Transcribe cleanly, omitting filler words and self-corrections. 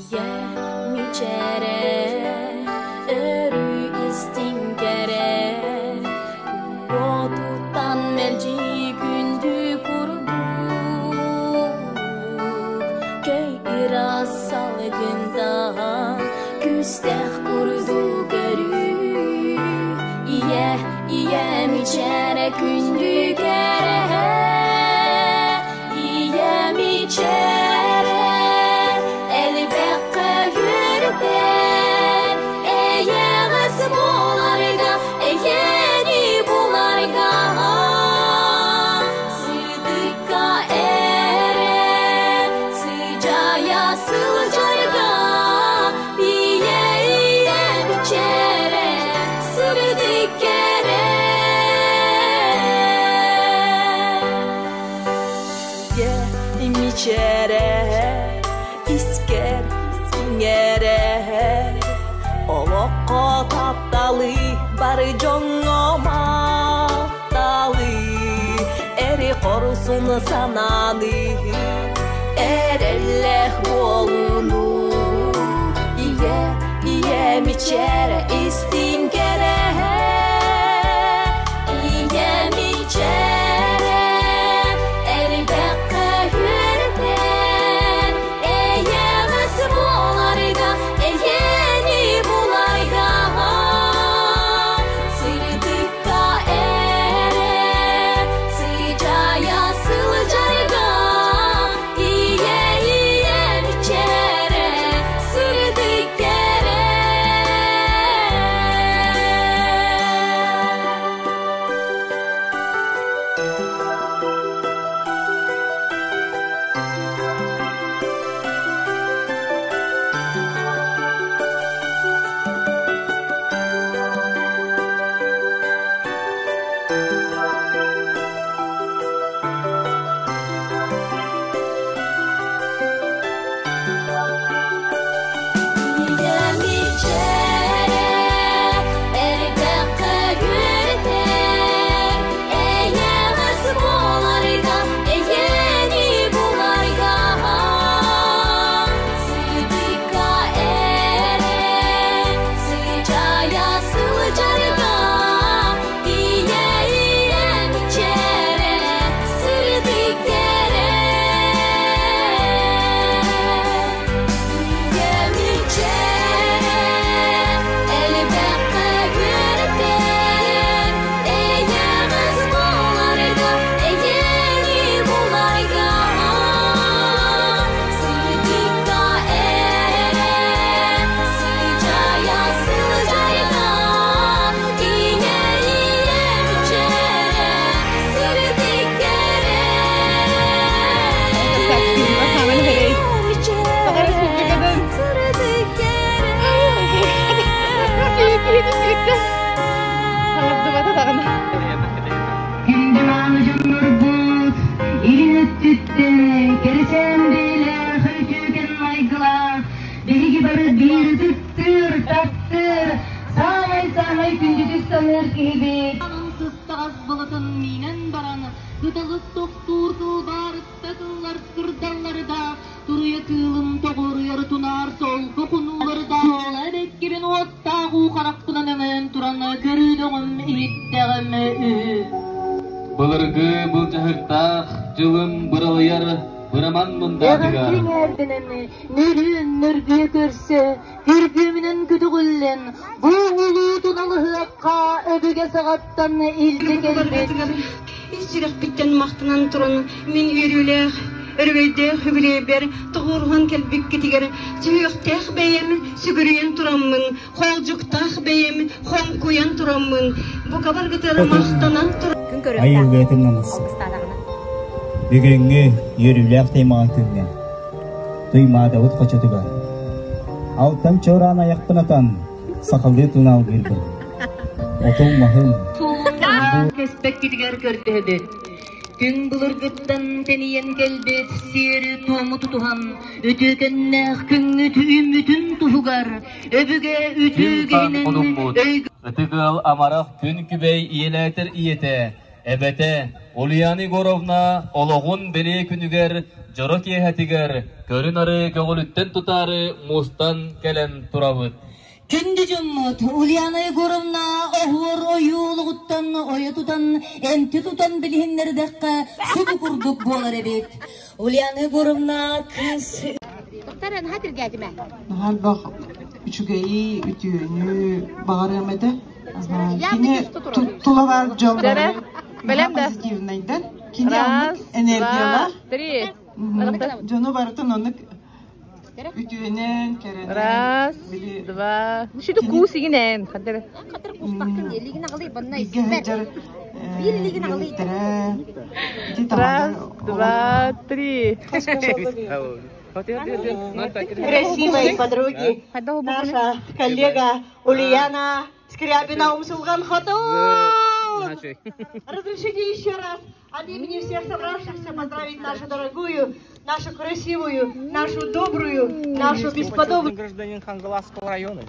Ийэ мичээрэ, өрүү истиҥ кэрэ, уотуттан мэлдьи күндү курдук, көй ыраас салгынтан күүстээх курдук өрүү. Ийэ, ийэ мичээрэ күндү кэрэ, Ийэ мичээрэ элбэххэ үөрдэр, эйэҕэс буоларга, эйэни буларга, сырдыкка эрэ сыдьаайа сылдьарга, ийэ ийэ мичээрэ сырдык кэрэ. Мичээрэ искэр иҥэрэ олоххо тапталы бары дьоҥҥо махталы эри хорсун санааны эрэллээх буолууну ийэ ийэ мичээрэ истиҥ кэрэ Ийэ мичээрэ элбэххэ үөрдэр, эйэҕэс буоларга, эйэни буларга, сырдыкка эрэ сыдьаайа сылдьарга, ийэ ийэ мичээрэ сырдык кэрэ. Ийэ мичээрэ элбэххэ үөрдэр, эйэҕэс буоларга, эйэни буларга, сырдыкка эрэ сыдьаайа сылдьарга, ийэ ийэ мичээрэ сырдык кэрэ. Ийэ мичээрэ элбэххэ үөрдэр, эйэҕэс буоларга, эйэни буларга, сырдыкка эрэ сыдьаайа сылдьарга, ийэ ийэ мичээрэ сырдык кэрэ. Мичээрэ сырдык кэрэ. Күндү мааны дьоннорбут, илин өттүттэн кэрэчээн бэйэлээх үтүөкэн майгылаах, биһиги бары биир ытыктыыр, таптыыр, саамай-саамай күндүтүк саныыр киһибит. Сыстаҕас былытын миинэн баран, кыталык тохтуур кылбаарытта кыллар кырдалларыда, туруйа кыылым тоҕуоруйар тунаар солко хунууларыда, суола эбэккибин уоттаах уу харахпынан өҥөйөн туран көрүүдөҕүм иһиттэҕим үһү. Былыргы былдьаһыктаах дьылым быралыйар быраман мындаатыгар Эҕэрдиҥ нөрүөн нөргүө көрсө, күргүөмүнэн көтөҕүллэн, бу улуутун алыһыахха өбүгэ саҕаттан илдьэ кэлбит Ис сүрэхпиттэн махтанан туран, мин үөрүүлээх, өрөгөйдөөх үбүлүөйбэр тоҕуоруһан кэлбиккитигэр сүһүөхтээх бэйэм сүгүрүйэн тураммын, хоолдьуктаах бэйэм хоҥкуйан тураммын, бука баргытыгар махтанан туран Айылгытын намысы. Бүгүҥҥү үөрүүлээх таймаҕан күҥҥэ Туймаадабыт хочотугар Алтан чуораан айахпын атан сахалыы тунаалгыырбын. Отум-маһым Кэспэккитигэр көрдөһөбүт. Түҥ былыргыттан тэнийэн кэлбит сиэри-туому тутуһан, үтүөкэннээх күҥҥүт үүммүтүн туһугар, өбүгэ Күн-хаан үтүөгэһинэн хонуммут, өй ытык ыал амарах күн күбэй ийэлээтэр ийэтэ, эбэтэ Ульяна Егоровна олоҕун бэлиэ күнүгэр дьоро киэһэтигэр көрү-нары көҕүлүттэн тутаары мустан кэлэн турабыт. Күндү дьоммут Ульяна Егоровна оһуор ойуулугуттан ойо тутан, эмти тутан билиһиннэрдэххэ субу курдук буолар эбит. Ульяна Егоровна кыыс Наһаа элбэх үчүгэйи, үтүөнү баҕарыам этэ. Кини тула баар дьон бары позитивнайдар. Кини оннук энергиялаах. Дьону барытын оннук үтүөнэн, кэрэнэн. Раз, два. Шүтү куус игинэн. Хадыр. Бииргэ сылдьар үөрэттэрэ. Раз, два, три. Красивой подруги, наша коллега Ульяна Скрябина Умсулган Хотун! Разрешите еще раз от имени всех собравшихся поздравить нашу дорогую, нашу красивую, нашу добрую, нашу бесподобную. Гражданин Хангаласского района.